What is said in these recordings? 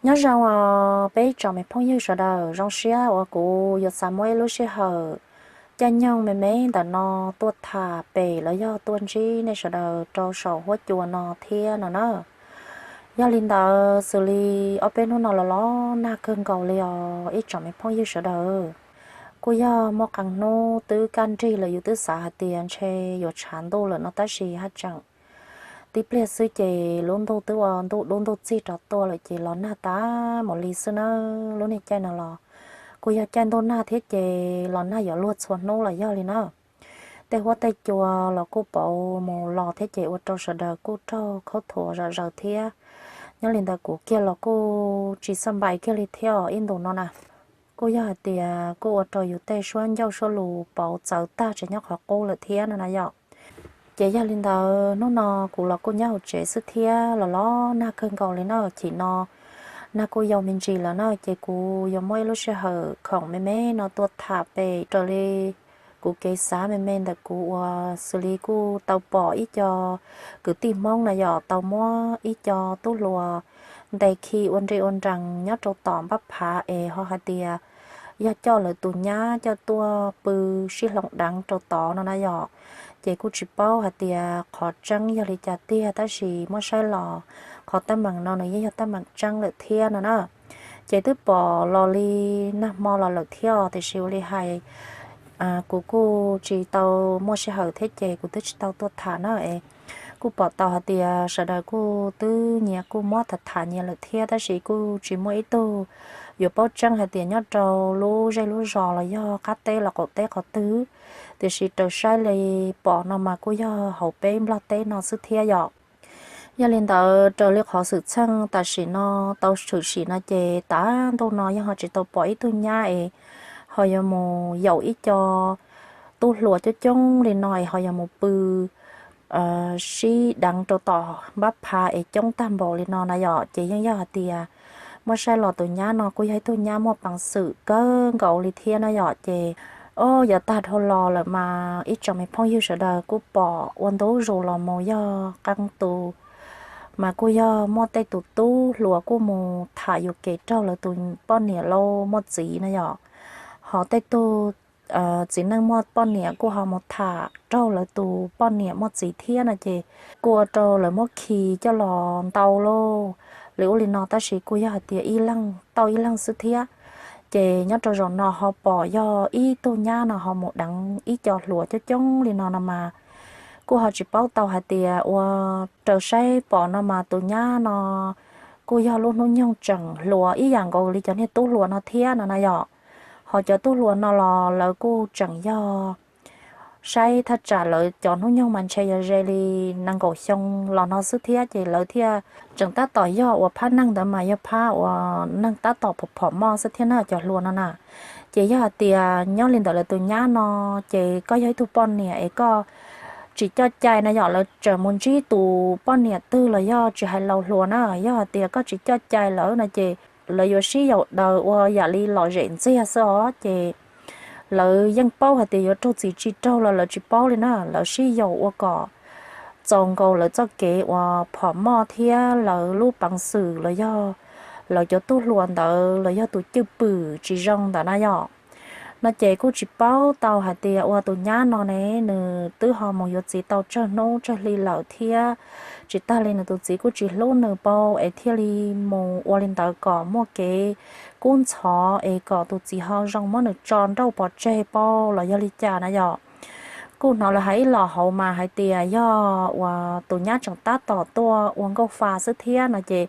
Nyob zoo os peb tsoom me phooj ywg sawv daws, zoo siab uas kuv yuav xav muab ib lub sij hawm caij nyoog me me ntawm no tuaj tham pem los yog tuaj ntsib nej sawv daws rau saum huab cua no thiab no na. Yog li ntawd xws li ob peb hnub no los los nag kawg nkaus li os ib tsoom me phooj ywg sawv daws. Kuj yog muaj qee hnub twb kaj nrig lawm yus twb xav hais tias ntshe yuav tshav ntuj lawm no tab sis haj tseem tib pliag xwb ces lub ntuj twb ua ntuj dub ntuj txig rov tuaj lawm ces los nag tas mus li xwb na. Lub niag caij no los kuj yog caij ntuj nag thiab ces los nag yuav luag txhua hnub los yog li na. Tej huab tej cua los kuj pauv mus los thiab ces ua rau sawv daws kuj raug khaub thuas zom zaws thiab. Nyob li ntawd kuv kiag los kuj tsis xaj npais kiag li thiab os ib ntus no na. Kuj yog hais tias kuj ua rau yus tej suab ncauj suab lus pauv txawv tag tseem nyob qhov qub lawm thiab no na yom. Ces yog li ntawd hnub no kuv los kuj nyob hauv tsev xwb thiab los los nag kawg nkaus li na. Chim no nag kuj yau me ntsis lawm na ces kuv yuav muab ib lub sij hawm khoom me me no tuaj tham pem raws li kuv kev xav me me ntawm kuv uas xws li kuj tau pom ib co kwv tij Hmoob na yom tau muab ib co tub hluas ntes khi ua nres ua nrees nyob rau tom npab phav es ho hais tias yog coj lawv tus nyab coj tuaj pw sib hloov deev rau tod no na yom. Ces kuj tsis paub hais tias qhov tseeb yog li cas tiag tab sis muab saib los qhov teeb meem no nws yeej yog teeb meem tseeb lawm thiab no na. Ces twb pom los li nag hmo los lawm thiab tiam sis ua li hais kuv kuj tsis tau muaj sij hawm thiab ces kuv twb tsis tau tuaj tham na es kuj pom tau hais tias sawv daws kuj twb nyias kuj muab tham tham nyias lawm thiab tab sis kuj tsis muaj ib tug yuav paub tseeb hais tias nyob rau lub zej lub zos los yog qab teb los qaum teb qhov twg. Tiam sis raws saib li pom no mas kuj yog hauv peb Nplog teb no xwb thiab yom. Yog li ntawd raws li qhov xwm txheej tam sim no tau tshwm sim no ces tav ntuj no yog ho tsis tau pom ib tug nyab es ho yuav mus yaum ib co tub hluas coob coob li no es ho yuav mus pw sib deev rau tom npab phav es coob tag npaum li no na yom. Ces yeej yog hais tias muab saib los tus nyab no kuj yog ib tug nyab muaj peev xwm kawg nkaus li thiab na yom. Ces o yav tag dhau los lawm mas ib tsoom me phooj ywg sawv daws kuj pom ua ntu zus los mus yog qee tus mas kuj yog muaj tej tus tub hluas kuj mus tham yuam kev raug lawv tus poj niam lauj muaj txiv na yom. Ho tej tug txiv neej muaj poj niam kuj ho mus tham raug lawv tus poj niam muaj txiv thiab no ces kuj ua rau lawv muab khi coj los ntau lauj li ub li no tab sis kuj yog hais tias ib leeg tau ib leeg xwb thiab. Ces nyob rau zaum no ho pom yog ib tug nyab no ho mus deev ib co hluas coob coob li no no mas kuj ho tsis paub tau hais tias ua raws saib pom no mas tus nyab no kuj yog lub hnub nyoog tseem hluas ib yam nkaus li cov niag tub hluas no thiab no na yom. Ho cov tub hluas no los lawv kuj tseem yog saib thaj tsam lawv cov hnub nyoog mas ntshe yog ze li nees nkaum xyoo los no xwb thiab ces lawv thiaj tseem tab tom yog uas phab neeg ntawd mas yog phab uas neeg tab tom phom phom moj xwb thiab na cov hluas no na. Ces yog hais tias nyob li ntawm lawv tus nyab no ces koj yog ib tug poj niam es koj tsis coj cai na yom lawv tseem mus ntsib tus poj niam twg los yog tsis hais laus hluas na yog hais tias koj tsis coj cai lawv no ces lawv yuav sib yaum daws ua yam li lom zem ntxiag xwb os ces lawv yeej paub hais tias yuav raug txim tsis raug los lawv tsis paub li na lawv sib yaum ua kom txaus nkaus lawv txoj kev uas phom moj thiab lawv lub peev xwm los yog lawv cov tub hluas ntawd los yog tus cwj pwm tsis zoo ntawd na yom. No ces kuj tsis paub tau hais tias ua tus nyab no ne nws twb ho mus yuav txiv tau tsawg hnub tsawg hli lawm thiab tsis tag li nws tus txiv kuj tsis hlub nws pau es thiaj li mus ua li ntawd kom muaj kev kub ntxhov es kom tus txiv ho zoo muab nws tso nrauj pov tseg pau los yog li cas na yom. Kuj hnov lawv hais ib los hauv mas hais tias yog uas tus nyab tseem tab tom tuaj ua nkauj fa xwb thiab no ces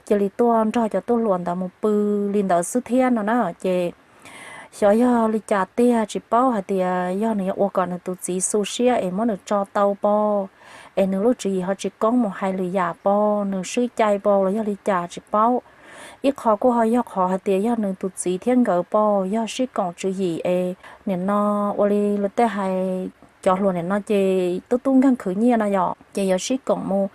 cia li tuaj nrog cov tub hluas ntawd mus pw li ntawd xwb thiab no na ces xyov yog li cas tiag tsis paub hais tias yog nws yuav ua kom nws tus txiv xu siab es muab nws tso tau pau es nws lub tswv yim ho tsis koob mus hais lwm yam pau nws swb cai pau los yog li cas tsis paub. Ib qho kuj ho yog qhov hais tias yog nws tus txiv thiab nkawd pau yog sib koom tswv yim es nim no ua li luag tej hais cov hluas nim no ces tub tub nkeeg khwv nyiaj no yom ces yuav sib koom mus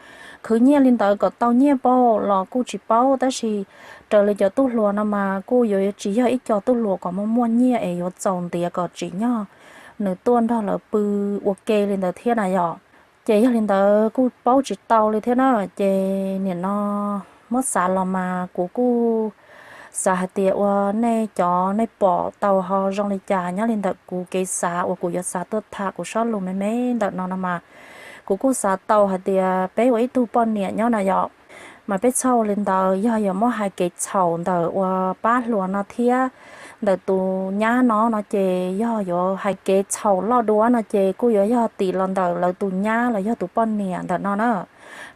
khwv nyiaj li ntawd kom tau nyiaj pau los kuj tsis paub tab sis raws li cov tub hluas no mas kuj yuav tsis yog ib co tub hluas kom muaj muaj nyiaj es yuav txaus ntiav kom tsim nyog nws tuaj nrog lawv pw ua ke li ntawd thiab na yom. Ces yog li ntawd kuj paub tsis tau li thiab na ces nim no Muab xav los mas kuv kuj xav hais tias ua nej cov nej pom tau ho zoo li cas nyob li ntawm kuv kev xav uas kuv yuav xav tuaj tham kuv sob lus me me ntawm no no mas, kuv kuj xav tau hais tias peb ua ib tug poj niam nyob na yom, mas peb txhob ua li ntawd, yog yuav muab hais kev txhaum ntawm uas pab hluas no thiab ntawm tus nyab no no ces yog yuav hais kev txhaum loj dua no ces kuj yuav yog tim los ntawm lawv tus nyab los yog tus poj niam ntawm no na.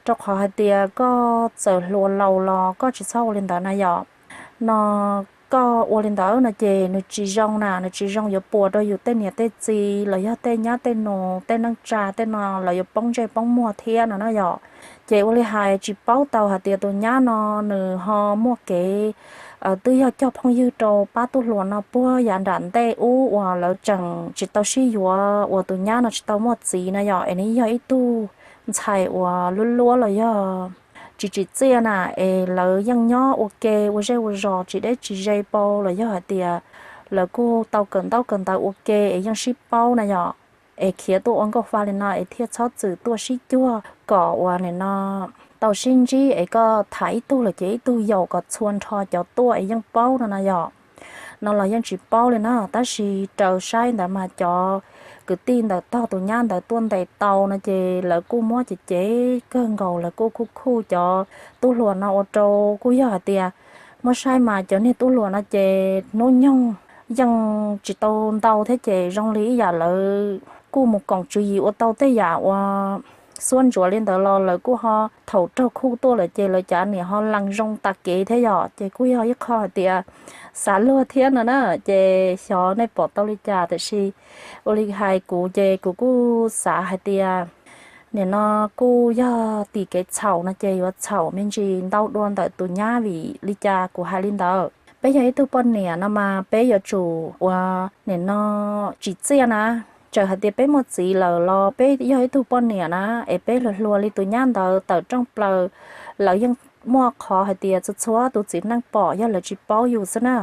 Rau qhov hais tias koj txawm hluas laus los koj tsis txhob ua li ntawd na yom. No koj ua li ntawd no ces nws tsis zoo na, nws tsis zoo yuav puas rau yus tej niam tej txiv los yog tej nyab tej nus tej neej tsa tej no lawv yuav poob ntsej poob muag thiab no na yom. Ces ua li hais tsis paub tau hais tias tus nyab no nws ho muaj kev twb yog cog phooj ywg rau pab tub hluas no puag yav nram ntej ub uas lawv tseem tsis tau sib yuav uas tus nyab no tsis tau muaj txiv na yom, es nws yog ib tug ntxhais uas luab luab los yog tsis tsim txiaj na, es lawv yeej nyob ua ke ua zej ua zos tsis deb tsis ze pau los yog hais tias lawv kuj tau kawm ntaub kawm ntawv ua ke es yeej sib paub na yom. Es khiav tuaj ua nkauj fa li no es thiaj txhob txwm tuaj sib cuag kom uas nim no tau sib ntsib es koj tham ib tug lawm ces ib tug yaum kom txhua nrho cov tuaj es yeej paub no na yom. No los yeej tsis paub li na, tab sis raws saib ntawd mas cov kwv tij ntawm tog tus nyab ntawd tuaj ntes tau no ces lawv kuj muab cev cev kawg nkaus, lawv kuj khuj khuj cov tub hluas no ua rau kuj yog hais tias muab saib mas cov niag tub hluas no ces hnub nyoog yeej tsis tau ntau thiab ces zoo li ib yam lawv kuj mus koom tswv yim ua tau tej yam uas xuab ntsuav li ntawd los lawv kuj ho thaum raug khuj tuaj lawm ces lawv cav niam ho lees zoo tas kev thiab yom, ces kuj yog ib qho hais tias xav luag thiab no na. Ces xyov nej pom tau li cas tiam sis ua li hais kuv ces kuv kuj xav hais tias nim no kuj yog tim kev txhaum no ces yuav txhaum me ntsis ntau dua ntawm tus nyab vim li cas kuv hais li ntawd. Peb yog ib tug poj niam no mas peb yuav tsum uas nim no tsim txiaj na, txawm hais tias peb muaj txiv lawm los peb yog ib tug poj niam na, es peb hluas hluas li tus nyab ntawd tawm rooj plaws, lawv yeej muaj qhov hais tias txhua txhua tus txiv neej pom yog lawv tsis paub yus xwb na.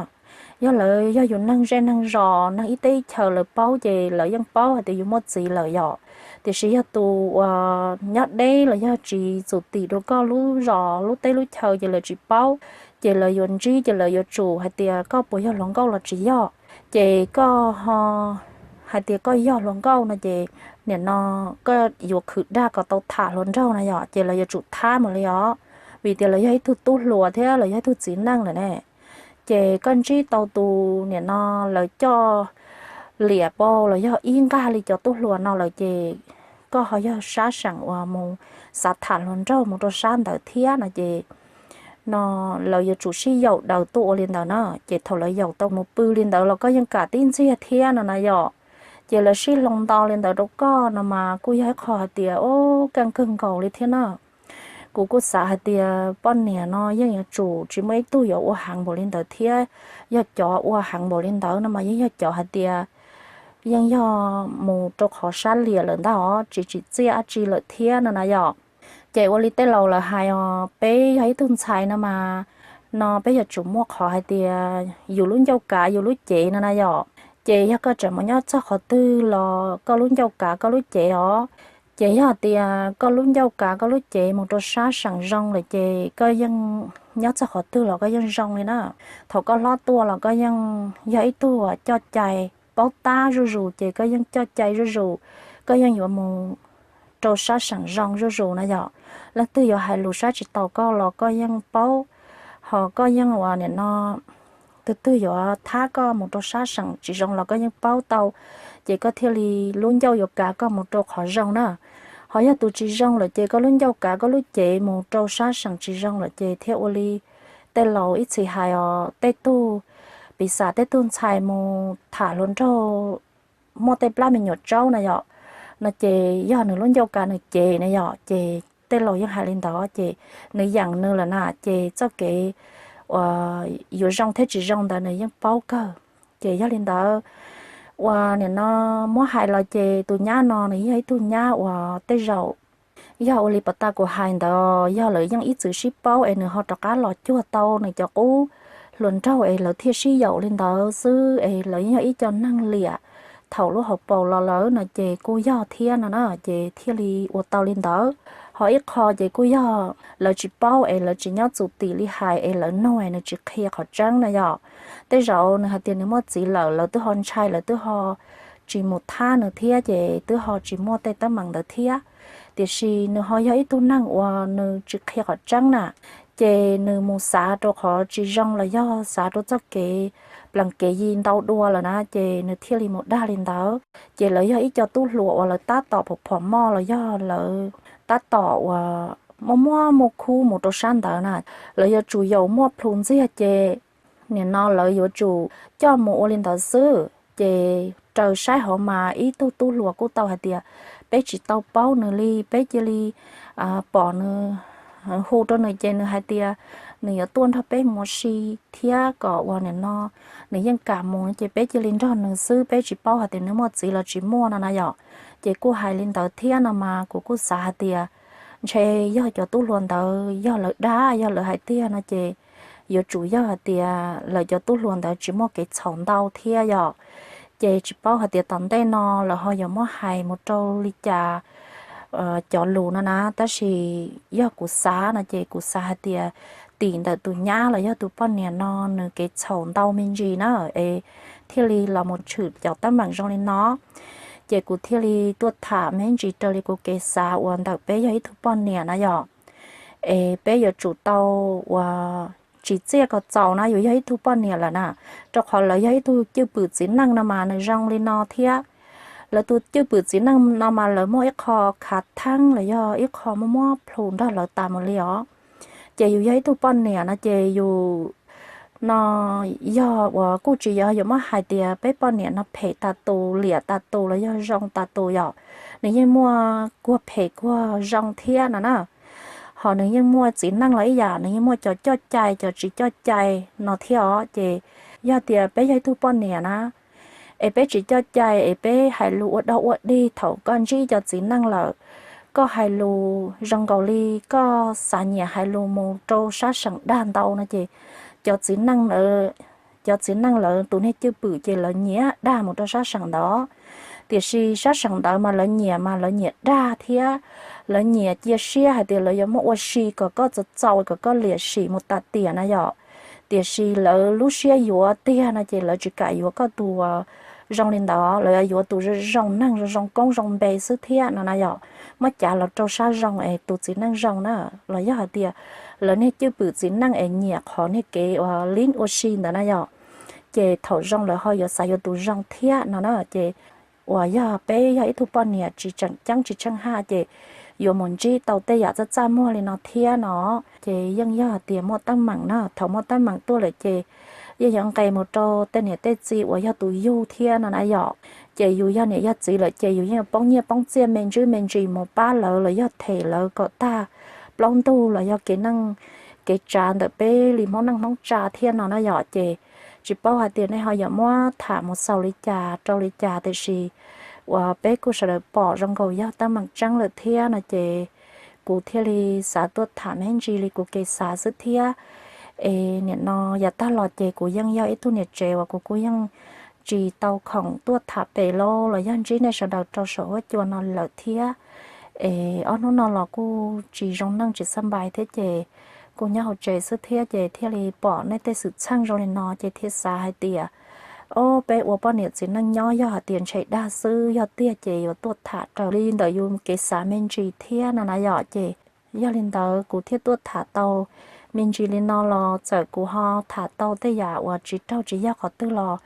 Yog lawv yog yus neeg zej neeg zos neeg ib teb ib chaws lawv paub ces lawv yeej paub hais tias yus muaj txiv lawm yom. Tiam sis yog tus uas nyob deb los yog tsis txum tim rau koj lub zos lub teb lub chaw ces lawv tsis paub, ces lawv yuav ntsib ces lawv yuav tsum hais tias koj puas yog hluas nkauj los tsis yog. Ces koj ho hais tias koj yog hluas nkauj no ces nim no koj yuav khwv dag kom tau tham hluas nraug na yom, ces lawv yuav tsum thab mus li os, vim tias lawv yog ib tug tub hluas thiab lawv yog ib tug txiv neej lawm ne. Ces koj ntsib tau tus nim no lawv coj liam pau los yog ib nqag li cov tub hluas no lawm ces koj ho yog sab seem uas mus xav tham hluas nraug mus rau sab ntawd thiab no ces no lawv yuav tsum sib yaum daws tuaj ua li ntawd na. Ces thaum lawv yaum tau mus pw li ntawd los koj yeej kam tib ntxiag thiab no na yom. Ces lawv sib hloov nto li ntawd rau koj no mas kuj yog ib qho hais tias o, keej kawg nkaus li thiab na. Kuv kuj xav hais tias poj niam no yeej yuav tsum tsis muaj ib tug yuav ua heev npaum li ntawd thiab, yog cov ua heev npaum li ntawd no mas yeej yog cov hais tias yeej yog mus rau qhov sab liam lawm ntag os, tsis tsim txiaj dab tsi lawm thiab no na yom. Ces ua li tej laus lawv hais os, peb yog ib tug ntxhais no mas no peb yuav tsum muaj qhov hais tias yus lub ncauj kav yus lub cev no na yom. Ces yog koj tseem mus nyob txog qhov twg los koj lub ncauj kav koj lub cev os. Ces yog tias koj lub ncauj kav koj lub cev mus rau sab seem zoo lawm ces koj yeej nyob txog qhov twg los koj yeej zoo li na. Thaum koj hlob tuaj los koj yeej yog ib tug coj cai paub tab zuj zus ces koj yeej coj cai zuj zus, koj yeej yuav mus rau sab seem zoo zuj zus na yom. Leej twg yuav hais lus saib tsis taus koj los koj yeej paub, ho koj yeej uas nim no tus twg yuav thab koj mus rau sab seem tsis zoo los koj yeej paub tau, ces koj thiaj li lub ncauj yuav kav koj mus rau qhov zoo na. Ho yog tus tsis zoo lawm ces koj lub ncauj kav koj lub cev mus rau sab seem tsis zoo lawm ces thiaj ua li tej laus ib txhis hais os, tej tug piv xam tej tug ntxhais mus tham hluas nraug muaj tej plab me nyuam tsaub na yom, no ces yog nws lub ncauj kav nws cev na yom, ces tej laus yeej hais li ntawd ces nws yeem nws lawm na ces txoj kev uas yuav zoo thiab tsis zoo ntawd nws yeej paub kawg. Ces yog li ntawd, uas nim no muab hais los ces tus nyab no nws yog ib tug nyab uas tej zaum yog ua li pas tas kuv hais ntawd, yog lawv yeej ib txwm sib paub es nws ho rov qab los cuag tau nws cov qub hluas nraug es lawv thiaj sib yaum li ntawd xwb, es lawv yog ib co neeg liam thaum lub hauv paus los lawm no ces kuj yog thiab no na, ces thiaj li ua tau li ntawd. Ho ib qho ces kuj yog lawv tsis paub es lawv tsis nyob txum tim li hais es lawv nug es nws tsis qhia qhov tseeb na yom. Tej zaum nws hais tias nws muaj txiv lawm, lawv twb ho ntshai, lawv twb ho tsis mus thab nws thiab ces twb ho tsis muaj tej teeb meem ntawd thiab. Tiam sis nws ho yog ib tug neeg uas nws tsis qhia qhov tseeb na, ces nws mus xav rau qhov tsis zoo los yog xav rau txoj kev plees kev yi ntau dua lawm na, ces nws thiaj li mus dag li ntawd. Ces lawv yog ib co tub hluas uas lawv tab tom phom phom moj los yog lawv tab tom uas muaj muaj muaj khub mus rau sab ntawd na, lawv yuav tsum yaum muaj plhus ntxiag ces nim no lawv yuav tsum coj mus ua li ntawd xwb. Ces raws saib hauv mas ib tug tub hluas kuj tau hais tias peb tsis tau paub nws li, peb cia li pom nws, hu rau nws ces nws hais tias nws yuav tuaj nrog peb mus ua si thiab kom uas nim no nws yeej kam mus ces peb cia li nrog nws xwb, peb tsis paub hais tias nws muaj txiv los tsis muaj no na yom. Ces kuj hais li ntawd thiab no mas kuv kuj xav hais tias ntshe yog cov tub hluas ntawd yog lawv dag, yog lawv hais tiag no ces yuav tsum yog hais tias lawv cov tub hluas ntawd tsis muaj kev txhaum ntau thiab yom. Ces tsis paub hais tias tom ntej no lawv ho yuav muab hais mus rau li cas cov lus no na, tab sis yog kuv xav no ces kuv xav hais tias tim ntawm tus nyab los yog tus poj niam no nws kev txhaum ntau me ntsis na, es thiaj li los mus tshwm cov teeb meem zoo li no. Ces kuv thiaj li tuaj tham me ntsis raws li kuv kev xav uas ntawm peb yog ib tug poj niam na yom. Es peb yuav tsum tau uas tsim txiaj kom txaus na, yus yog ib tug poj niam lawm na, rau qhov lawv yog ib tug cwj pwm txiv neej no mas nws zoo li no thiab. Lawv tus cwj pwm txiv neej no mas lawv muaj ib qho khav theeb los yog ib qho muaj muab plhus nrog lawv tas mus li os. Ces yus yog ib tug poj niam no ces yus no yog uas kuj tsis yog yuav muab hais tias peb poj niam no phem tas tus, liam tas tus los yog zoo tas tus yom. Nws yeej muaj kuag phem kuag zoo thiab no na. Ho nws yeej muaj txiv neej los ib yam, nws yeej muaj cov coj cai cov tsis coj cai no thiab os. Ces yog tias peb yog ib tug poj niam na, es peb tsis coj cai es peb hais lus ua dog ua dig, thaum koj ntsib cov txiv neej lawm, koj hais lus zoo nkaus li koj xav nyiam hais lus mus rau sab seem dag ntau no ces cov txiv neej cov txiv neej lawv tus niag cwj pwm ces lawv nyiam dag mus rau sab seem ntawd. Tiam sis sab seem ntawd mas lawv nyiam mas lawv nyiam dag thiab, lawv nyiam cia siab hais tias lawv yuav muab ua si kom koj txaus txaus kom koj liam sim mus tas tiam na yom. Tiam sis lawv lub siab yuav tiag no ces lawv tsis kam yuav koj tus zoo li ntawd, lawv yuav tus zoo neeg zoo zoo koob zoo npe xwb thiab no na yom. Muab cav los rau sab zoo es tus txiv neej zoo na, los yog hais tias lawv niag cwj pwm txiv neej es nyiam qhov niag kev uas li ua si ntawd na yom. Ces thaum zoo lawv ho yuav xav yuav tus zoo thiab no na. Ces uas yog peb yog ib tug poj niam tsis tseem ceeb tsis tsheej haj ces yuav mus ntsib tau tej yam txaj txaj muag li no thiab no. Ces yeej yog hais tias muaj teeb meem na, thaum muaj teeb meem tuaj lawm ces yeej yuav nqes mus rau tej niam tej txiv uas yog tus yug thiab no na yom. Ces yus yog niam yog txiv lawm ces yus yeej poob nyiaj poob txiaj me ntsis me ntsis mus pab lawv los yog them lawv kom tag plaub ntug los yog kev neej kev tsav ntawm peb li Hmoob neej Hmoob tsav thiab no na yom. Ces tsis paub hais tias nej ho yuav muab tham mus xaus li cas rau li cas, tiam sis uas peb kuj sawv daws pom zoo nkaus yog teeb meem tseeb lawm thiab no ces kuv thiaj li xav tuaj tham me ntsis li kuv kev xav xwb thiab. Es nim no yav tag los ces kuv yeej yog ib tug niam tsev uas kuv kuj yeej tsis tau khoom tuaj tham pem los los yog ntsib nej sawv daws rau saum huab cua no lawm thiab. Es ob hnub no los kuj tsis zoo neej tsis xab npais thiab ces kuj nyob hauv tsev xwb thiab ces thiaj li pom nej tej xwm txheej zoo li no ces thiaj xav hais tias, o, peb ua poj niam txiv neej nyob yog hais tias ntshe dag xwb, yog tiag ces yuav tuaj tham raws li ntawm yus kev xav me ntsis thiab no na yom. Ces yog li ntawd kuv thiaj tuaj tham tau me ntsis li no los txawm kuv ho tham tau tej yam uas tsis raug tsis yog qhov twg los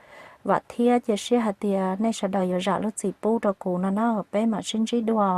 vam thiab cia siab hais tias nej sawv daws yuav zam lub txim pub rau kuv no na, peb mam sib ntsib dua.